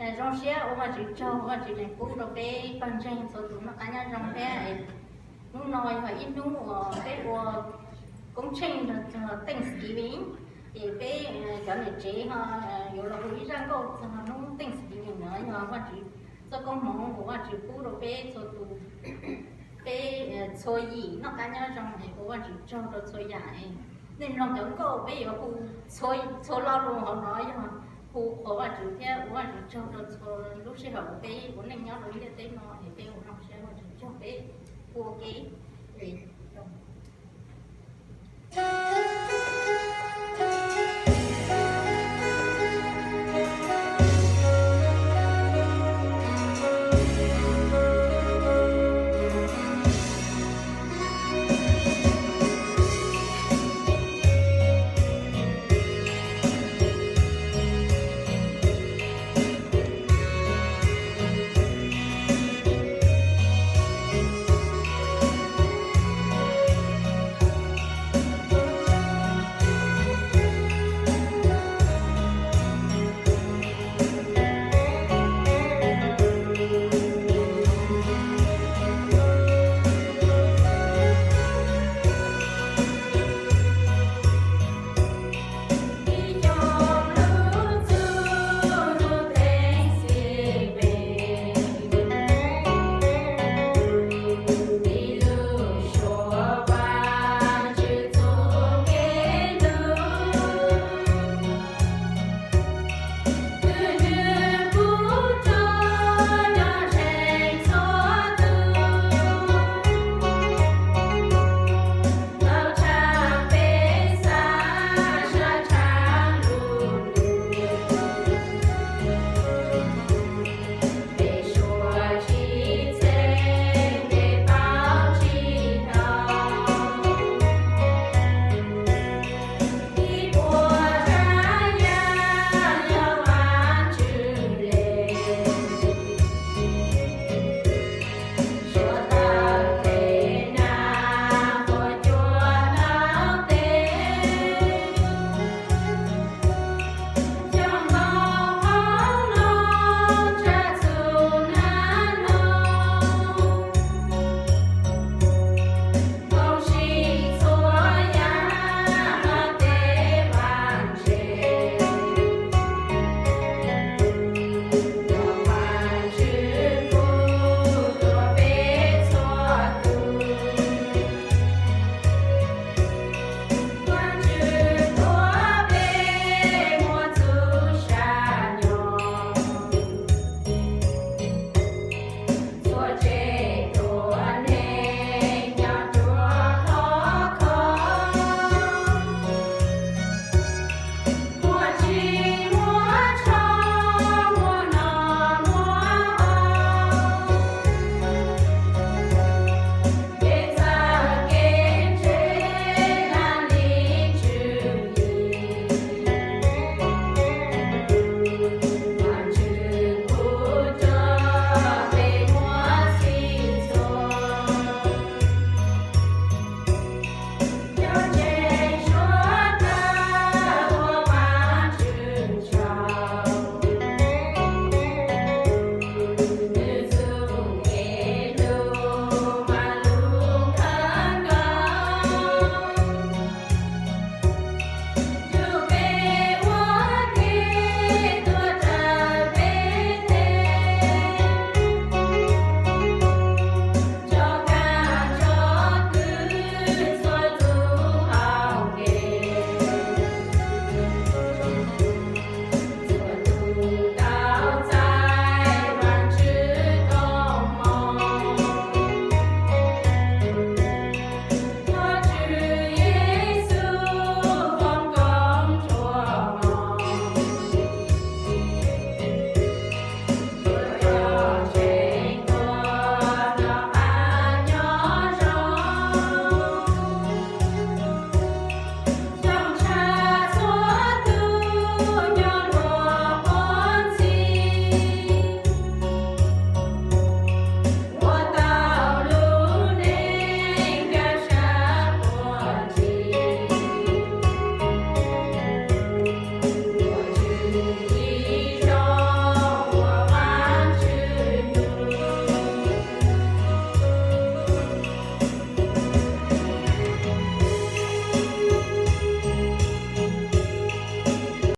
Zoo siab ua Vajtswv tsaug, Vajtswv tseem pub rau peb pawg ntseeg txhua tus noj qab nyob zoo thiab. Hnub no yog ib hnub uas peb ua koob tsheej rau Thanksgiving, ces peb cov niam tsev ho yuav los hu ib zaj nkauj txog hnub Thanksgiving no, yog Vajtswv txoj koob hmoov uas Vajtswv pub rau peb txhua tus, peb txhua yim noj qab nyob zoo es ua Vajtswv tsaug rau txhua yam. Nej mloog cov nkauj peb yuav hu txhua lo lus hauv no yog hu qhuas Vajtswv thiab ua Vajtswv tsaug rau txhua lub sij hawm uas peb ua neej nyob rau ntiaj teb no es peb ua zoo siab Vajtswv tsaug peb ua ke.